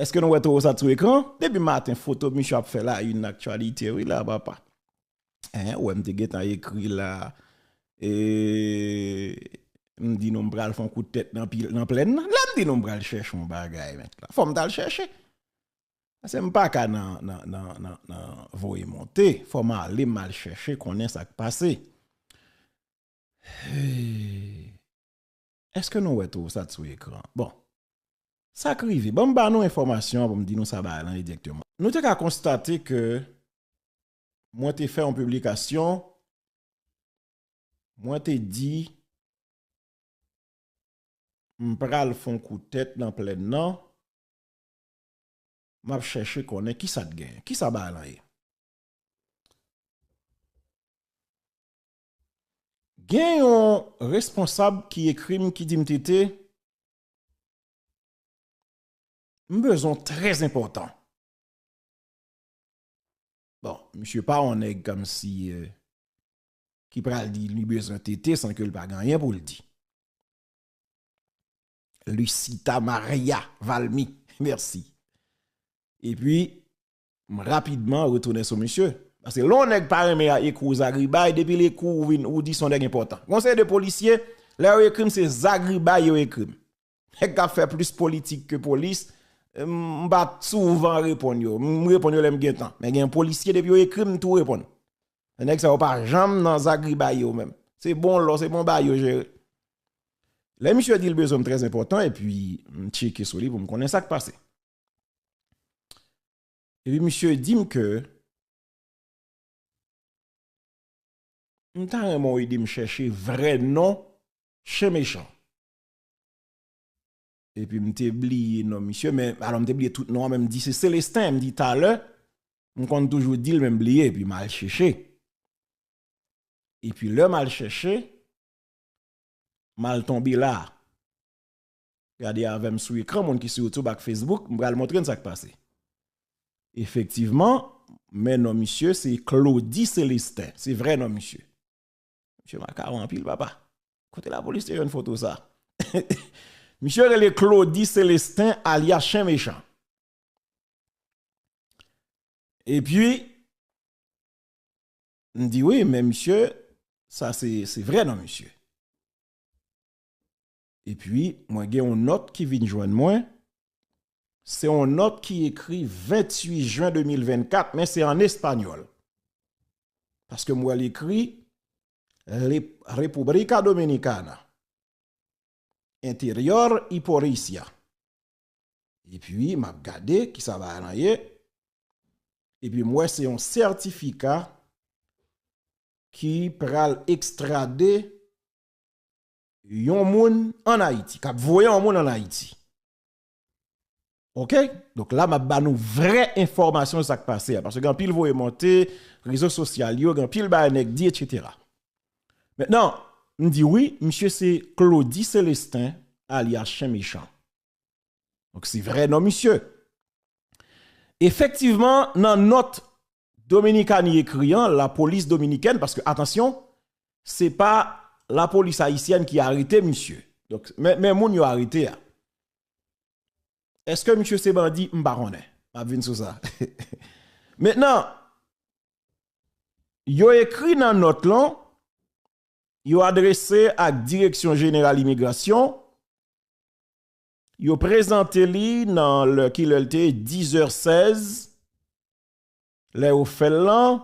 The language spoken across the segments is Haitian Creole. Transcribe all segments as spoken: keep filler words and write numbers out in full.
Èske nou wè twò sa sou ekran? Depi maten, foto misye ap fè la une actualité, wi, la, papa. Hein, ou wè m te gentan ekri la. E, m di nou m pral fè yon kout tèt nan, pil, nan plèn nan. Lè m di nou m pral chèche yon bagay, mèt la. Fò m t al chèche. Paske m pa ka nan, nan, nan, nan, nan voye monte. Fò m ale, m al chèche, konnen sa k pase. Hey. Èske nou wè twò sa sou ekran? Bon. Sa k rive? Ban m ba nou enfòmasyon an pou m di nou sa bagay lan egzakteman. Nou te ka konstate ke mwen te fè yon piblikasyon, mwen te di, m pral fè yon kout tèt nan plèn nan, m ap chèche konnen kisa t genyen, kisa bagay lan ye. Gen yon responsab ki ekri m, ki di m, Tete, m bezwen w trè enpòtan. Bon, misye pa yon nèg kòmsi, euh, ki pral di li bezwen Tete san ke l pa gen anyen pou l di. Lucita Maria Valmy, mèsi. Epi, m rapidman retounen sou misye. Paske lè yon nèg pa renmen ekri w zagribay, depi l ekri w, ou vin, ou di se yon nèg enpòtan. Gon seri de polisye, lè yo ekri m, se zagribay yo ekri m. Nèg k ap fè plis politik ke polis, m, m pa t souvan reponn yo. M reponn yo lè m gen tan. Men gen polisye, depi yo ekri m, m tou reponn. Nèg sa yo pa janm nan zagribay yo menm. Se bon lò, se bon bagay yo jere. Lè misye di l bezwen m trè enpòtan, epi m tcheke sou li pou m konnen sa k pase. Epi misye di m ke m ta renmen w ede m chèche vrè non Chen Mechan. Epi m te bliye non misye, men alò m te bliye tout non an, men m di se Celestin, m di talè, m konn toujou di l, men m bliye, epi m al chèche. Epi lè m al chèche, m al tonbe la. Gade avè m sou ekran, moun ki sou YouTube ak Facebook, m pral montre n sa k pase. Efektivman, men non misye se Claudy Celestin. Se vrè non misye. Misye makawon anpil, papa. Kote lapolis te jwenn foto sa? Misye rele Claudy Celestin, alyas Chen Mechan. Epi, m di, wi, men misye, sa se, se vrè non misye. Epi, mwen gen yon nòt ki vin jwenn mwen. Se yon nòt ki ekri venntuit jen de mil vennkat, men se an espanyòl. Paske m wè l ekri, le, República Dominicana, Interior y Policía. Epi, m ap gade kisa bagay lan ye. Epi, m wè se yon sètifika ki pral ekstrade yon moun ann Ayiti, k ap voye yon moun ann Ayiti. Oke? Donk la, m ap ba nou vrè enfòmasyon sa k pase a. Paske gen anpil voye monte, rezo sosyal yo, gen anpil bagay nèg di, etsetera. Mentnan, m di wi, misye se Claudy Celestin, alyas Chen Mechan. Donk, se vrè non misye. Efektivman, nan nòt Dominikani ekri an, lapolis dominikèn, paske, atansyon, se pa lapolis ayisyèn ki arete misye. Donk, men, men moun yo arete a. Èske misye se bandi? M pa konnen. M ap vin sou sa. Mentnan, yo ekri nan nòt lan, yo adrese ak Direksyon Jeneral Imigrasyon, yo prezante li nan lè, kilè l te ye, dizè sèz, lè yo fè l lan,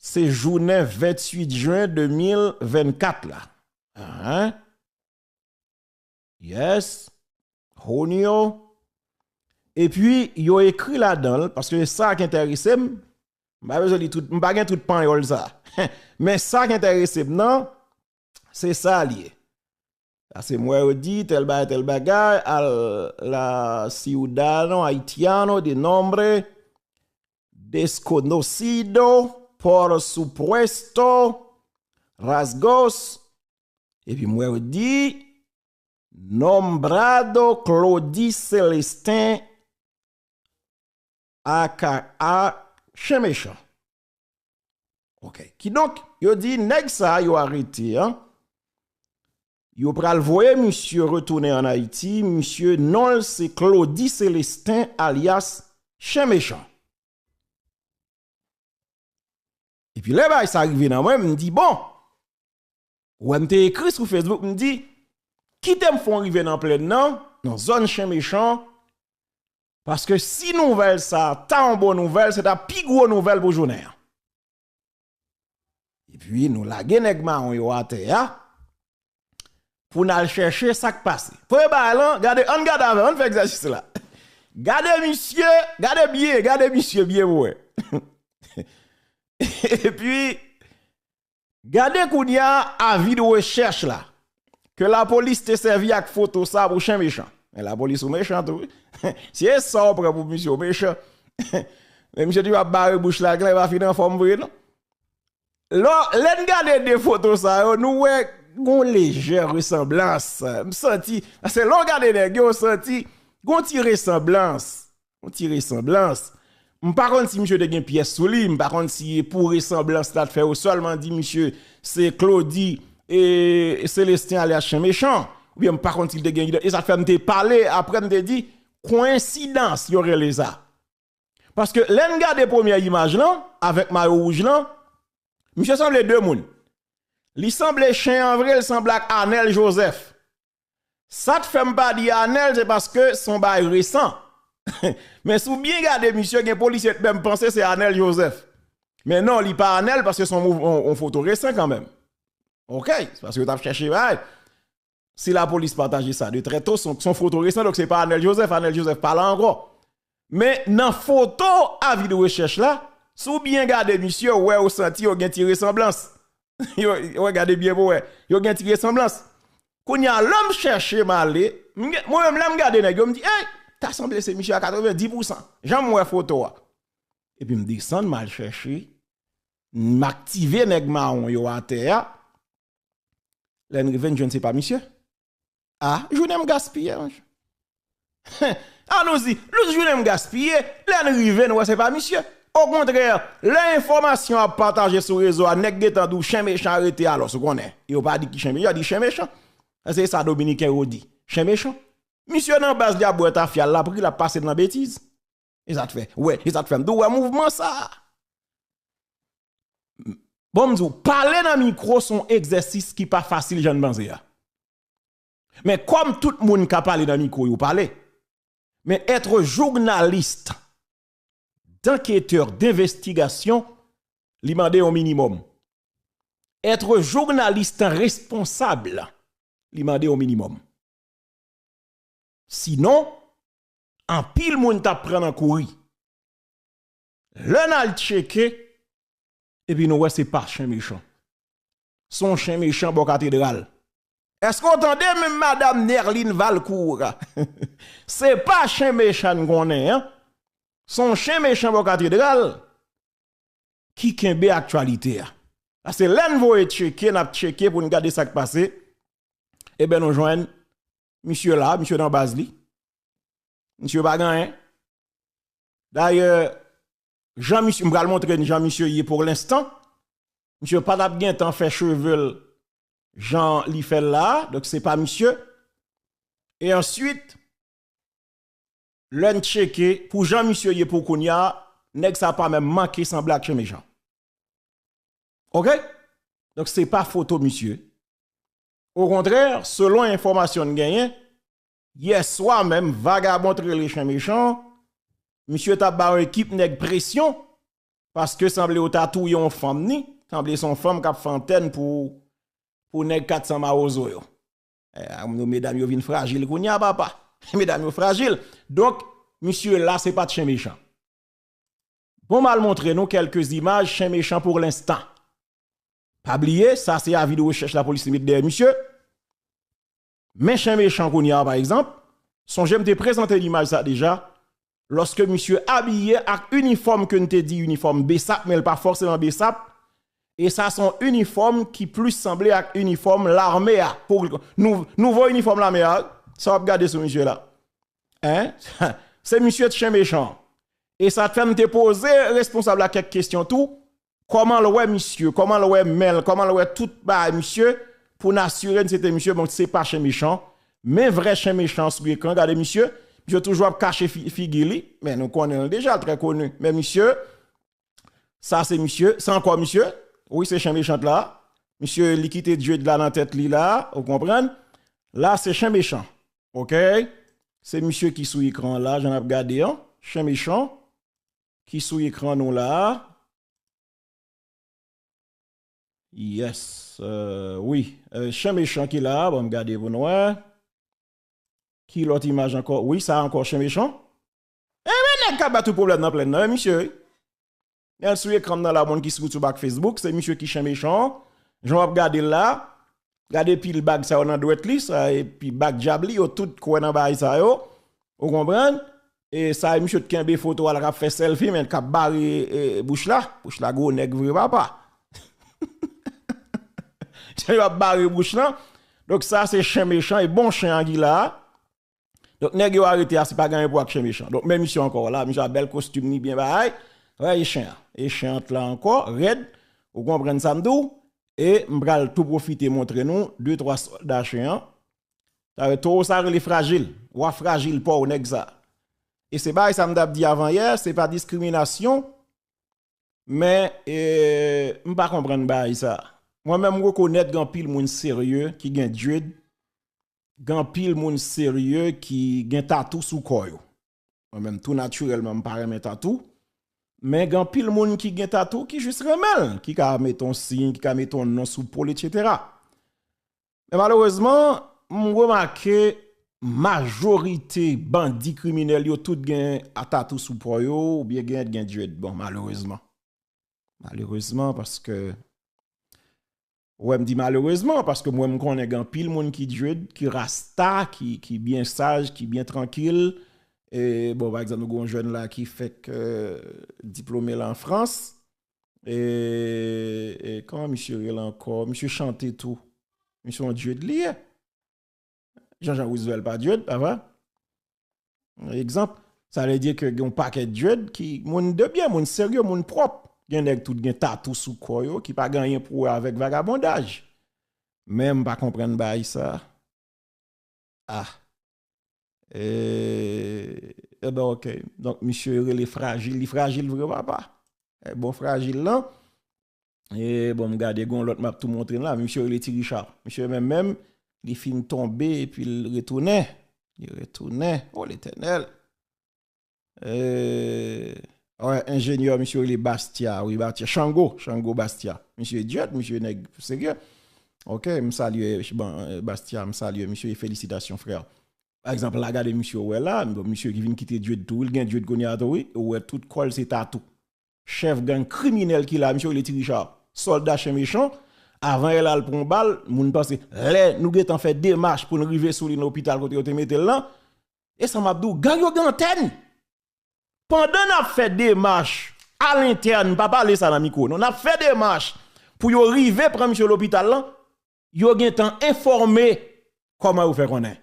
se jounen venntuit jen de mil vennkat la. Ahan. Yes. Junio. Epi, yo ekri ladan l, paske sa k enterese m, m pa bezwen li tout, m pa gen tout panyòl sa. Men sa k enterese m nan, se sa l ye. Sa se mwen yo di, tèl bagay, tèl bagay, al la ciudadano haitiano de nombre desconocido, por supuesto, rasgos, epi mwen yo di, nombrado Claudy Celestin, aka Chen Mechan. Ok. Kidonk, yo di nèg sa yo arete an, Yo pral voye misye retounen ann Ayiti. Misye, non l se Claudy Célestin, alyas Chen Mechan. Epi lè bagay sa rive nan mwen, m di, bon, ou wè m te ekri sou Facebook, m di, kite m fè yon rive nan plèn nan, nan zòn Chen Mechan, paske si nouvèl sa ta yon bon nouvèl, se ta pi gwo nouvèl pou jounen an. Epi nou lage nèg mawon yo atè a pou n al chèche sa k pase. Premye bagay lan, gade, ann gade avè m, ann fè egzèsis la. Gade misye, gade byen, gade misye byen pou wè. Epi, gade kounye a avi de rechèch la, ke lapolis te sèvi ak foto sa pou Chen Mechan. Men lapolis ou mechan tou, wi. Si e sa w pran pou misye, w mechan. Men misye toujou ap bare bouch la, klè pa fin anfòm vre, non. Lò, lè n gade de foto sa yo, nou wè gon lejè resanblans. M santi, paske lè w gade nèg yo, w santi gon ti resanblans. Gon ti resanblans. M pa konn si misye te gen pyès sou li, m pa konn si e pou resanblans la t fè yo sèlman di misye se Claudy e Célestin alyas Chen Mechan. Oubyen m pa konn si l te gen, e sa t fè m te pale, apre m te di, koyensidans yo rele sa. Paske lè n gade premyè imaj lan, avèk mayo wouj lan, misye sanble de moun. Li sanble chen an vre, li sanble ak Anèl Jozèf. Sa t fè m pa di Anèl, se paske se yon bagay resan. Men si w byen gade misye, gen polisye t menm panse se Anèl Jozèf. Men non, li pa Anèl, paske se yon mouv-, yon, yon foto resan kanmenm. Oke, se paske yo t ap chèche bagay. Si lapolis pataje sa de trè to, se yon, se yon foto resan, donk se pa Anèl Jozèf, Anèl Jozèf pa la ankò. Men nan foto avi de rechèch la, si w byen gade misye, w wè, w santi yo gen ti resanblans. Yo, w gade byen pou wè. Yo gen ti resanblans. Kounye a, lè m chèche m ale, m gen, mwen menm lè m gade nèg yo, m di, ey, ta sanble se misye a katrevenndis pousan. Jan m wè foto a. Epi m desann, m al chèche, m aktive nèg mawon yo atè a. Lè n rive, n jwenn se pa misye. A, jounen m gaspiye, monchè. An nou di, nou jounen m gaspiye, lè n rive, n wè se pa misye. Okontrè, lè enfòmasyon ap pataje sou rezo a, nèg gentan di w Chen Mechan arete, alòs ou konnen. Yo pa di ki Chen Mechan, yo di Chen Mechan. Se sa Dominiken yo di, Chen Mechan. Misye nan baz li ap bwè tafya l, l ap ri, l ap pase l nan betiz. E sa t fè, wè, e sa t fè m di w wè mouvman sa. Bon, m di w, pale nan mikwo se yon egzèsis ki pa fasil jan n panse a. Men kòm tout moun ka pale nan mikwo yo pale, men être journaliste, d'enquêteur, d'investigation, li mande yon minimòm. Être journaliste responsable, li mande yon minimòm. Sinon, anpil moun t ap pran nan kouri. Lè n al tcheke, epi nou wè se pa Chen Mechan. Se yon Chen Mechan bò katedral. Èske w tande menm madanm Nerline Valcourt? Se pa Chen Mechan n konnen an. Se yon Chen Mechan bò katedral ki kenbe aktyalite a. Paske lè n voye tcheke, n ap tcheke pou n gade sa k pase. Ebyen, nou jwenn misye la, misye nan baz li. Misye pa gen anyen. Dayè, jan misye, m pral montre n jan misye ye pou lenstan. Misye pa t ap gentan fè cheve l jan li fè l la a, donk se pa misye. E answit, lè n tcheke, pou jan misye ye pou kounye a, nèg sa pa menm manke sanble ak Chen Mechan. Oke? Donk, se pa foto misye. Okontrè, selon enfòmasyon n genyen, yè swa menm, vagabon t rele Chen Mechan, misye t ap ba yon ekip nèg presyon, paske sanble yo ta touye yon fanm ni, sanble se yon fanm k ap fè antèn pou, pou nèg kat san mawozo yo. Eh, medam yo vin frajil kounye a, papa. Medam yo frajil. Donk, misye la, se pa t Chen Mechan. Bon, m al montre nou kèlke imaj Chen Mechan pou lenstan. Pa bliye, sa se avi de rechèch lapolis te met dèyè misye. Men Chen Mechan kounye a, pa egzanp, sonje m te prezante imaj sa deja, lòske misye abiye ak inifòm ke n te di inifòm besap, men l pa fòseman besap, e sa se yon inifòm ki plis sanble ak inifòm lame a. Pou, nou, nouvo inifòm lame a, sa w ap gade sou misye la. Hein? Se misye t Chen Mechan. E sa t fè m te poze responsab la kèk kesyon tou. Kòman l wè misye? Kòman l wè men l? Kòman l wè tout bagay misye? pou n asire n se te misye, bon, se pa Chen Mechan, men vrè Chen Mechan sou ekran, gade misye, misye toujou ap kache fi- figi li, men nou konnen l deja, l trè koni, men misye, sa se misye, se ankò misye, wi, se Chen Mechan la, misye, li kite dread la nan tèt li la, ou konprann, la se Chen Mechan, ok, se misye ki sou ekran la, jan n ap gade an, Chen Mechan, ki sou ekran nou la, Yes, euh, wi. Euh, Chen Mechan ki la, bon, m gade pou nou wè. Ki lòt imaj ankò? Wi, sa ankò Chen Mechan. Enben, nèg k ap bay tout pwoblèm nan plèn nan, wi, misye, wi. Nèg sou ekran nan la, moun ki sou YouTube ak Facebook, se misye ki Chen Mechan. Jan w ap gade l la, gade pil bag sa yo nan dwèt li, sa epi bag djab li, yo tout kwè nan bagay sa yo. Ou konprann? E sa e misye t kenbe foto a la k ap fè sèlfi, men k ap bare e, bouch la. Bouch la gwo nèg vre papa. Jan yo ap bare bouch lan. Donk sa se Chen Mechan e bon chen an ki la. Donk nèg yo arete a se pa gen anyen pou ak Chen Mechan. Donk men misye ankò la, misye a bèl kostim ni byen bagay. Wè e chen an. E chen an t la ankò, rèd. Ou konprann sa m di w? E m pral tou pwofite montre nou de twa sòlda chen an. Sa vle towo sa rele frajil. W a frajil pa w nèg sa. E se bagay sa m t ap di avan yè, se pa diskriminasyon, men e, m pa konprann bagay sa. Mwen menm m rekonèt gen anpil moun serye ki gen dread, gen anpil moun serye ki gen tatou sou kò yo. Mwen menm tou natirèlman m pa renmen tatou, men gen anpil moun ki gen tatou ki jis renmen l, ki ka mete yon siy, ki ka mete yon non sou po l, etsetera. Men malerezman, m remake majorite bandi kriminèl yo tout gen a tatou sou po yo, oubyen gen, gen dread. Bon, malerezman. Malerezman, paske, wè, m di malerezman, paske mwen m konnen gen anpil moun ki dread, ki rasta, ki, ki byen saj, ki byen trankil. E, bon, pa egzanp, nou gen yon jèn la ki fèk, euh, diplome la an Frans. E, e kòman misye rele ankò? Misye chante tou. Misye yon dread li ye. Jean-Jean Roosevelt pa dread, pa vre? Egzanp, sa vle di ke gen yon pakèt dread ki moun de byen, moun serye, moun pwòp. Gen nèg tout gen tatou sou kò yo ki pa gen anyen pou wè avèk vagabondaj. Men m pa konprann bagay sa. Ah. E, enben, ok. Donk, misye rele frajil. Li frajil vre, papa. E bon, frajil lan. E bon, m gade gon lòt m ap tou montre n la. Misye rele Ti Richard. Misye menm, menm, li fin tonbe epi l retounen. Li retounen. O Letènèl. E, wè, enjenyè, misye rele Bastia. Wi, Bastia. Chango. Chango Bastia. Misye dread, misye nèg serye. Ok, m salye, bon, Bastia, m salye misye e felisitasyon, frè. Pa egzanp, la, gade misye, ou wè la, bon, misye ki vin kite dread tou, wi, l gen dread kounye a tou, wi, ou wè tout kò l se tatou. Chèf gang kriminèl ki la, misye rele Ti Richard. Sòlda chen mechan, avan yè la al pran yon bal, moun panse, lè nou gentan fè demach pou n rive sou li nan lopital kote yo te mete l lan, e sa m ap di w, gang yo gen antèn. Pandan n ap fè demach alentèn, m pa pale sa nan mikwo, non, n ap fè demach pou yo rive pran misye lopital lan, yo gentan enfòme kòman yo fè konnen.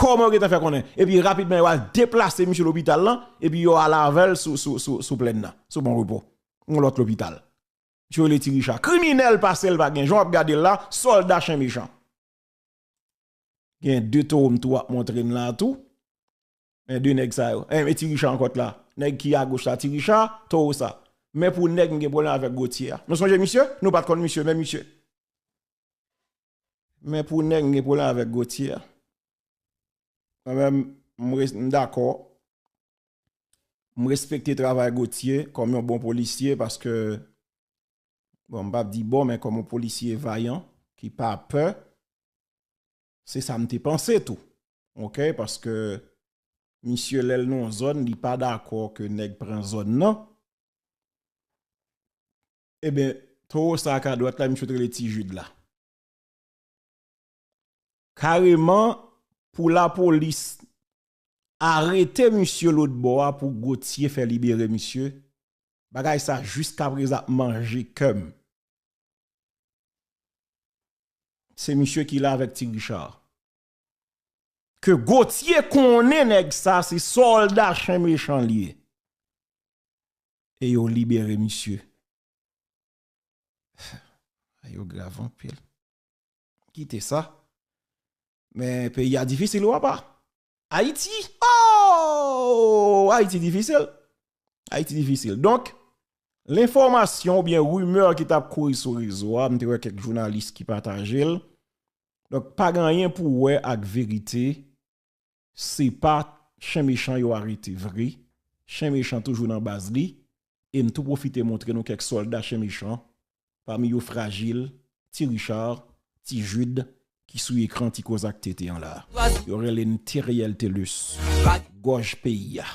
Kòman yo gentan fè konnen? Epi rapidman, yo al deplase misye lopital lan, epi yo al avè l sou, sou, sou, sou plèn nan, sou Bon Repo. Yon lòt lopital. Misye rele Ti Richard. Kriminèl pase l pa gen. Jan w ap gade l la, sòlda chen mechan. Gen de towo m tou ap montre n la tou. Men de nèg sa yo. E, e Ti Richard ankò t la. Nèg ki agoch la, Ti Richard, towo sa. Men pou nèg m gen pwoblèm avèk Gotye a. Nou sonje misye? Nou pa t konn misye, men misye. Men pou nèg m gen pwoblèm avèk Gotye a. Mwen menm, m res- m dakò. M respekte travay Gotye kòm yon bon polisye paske, bon, m p ap di bon, men kòm yon polisye vayan, ki pa pè, se sa m te panse tou. Ok? Paske misye, lè l nan yon zòn, li pa dakò ke nèg pran zòn nan. Ebyen, towo sa k adwat la, misye t rele Ti Jid la. Kareman, pou lapolis arete misye lòt bò a, pou Gotye fè libere misye, bagay sa jiskaprezan ap manje kè m. Se misye ki la avèk Ti Richard. Ke Gotye konnen nèg sa se sòlda chen mechan li ye. E yo libere misye. Yo grav anpil. Kite sa. Men peyi a difisil, w apa. Ayiti, oh! Ayiti difisil. Ayiti difisil. Donk, lenfòmasyon oubyen rimè ki t ap kouri sou rezo a, m te wè kèk jounalis ki pataje l. Donk, pa gen anyen pou wè ak verite. Se pa Chen Mechan yo arete vre. Chen Mechan toujou nan baz li. E m tou pwofite montre nou kèk sòlda Chen Mechan. Pami yo Frajil, Ti Richard, Ti Jid, ki sou ekran Ti Koz ak Tete an la. Yo rele n Teriel Telus. Gòj peyi a.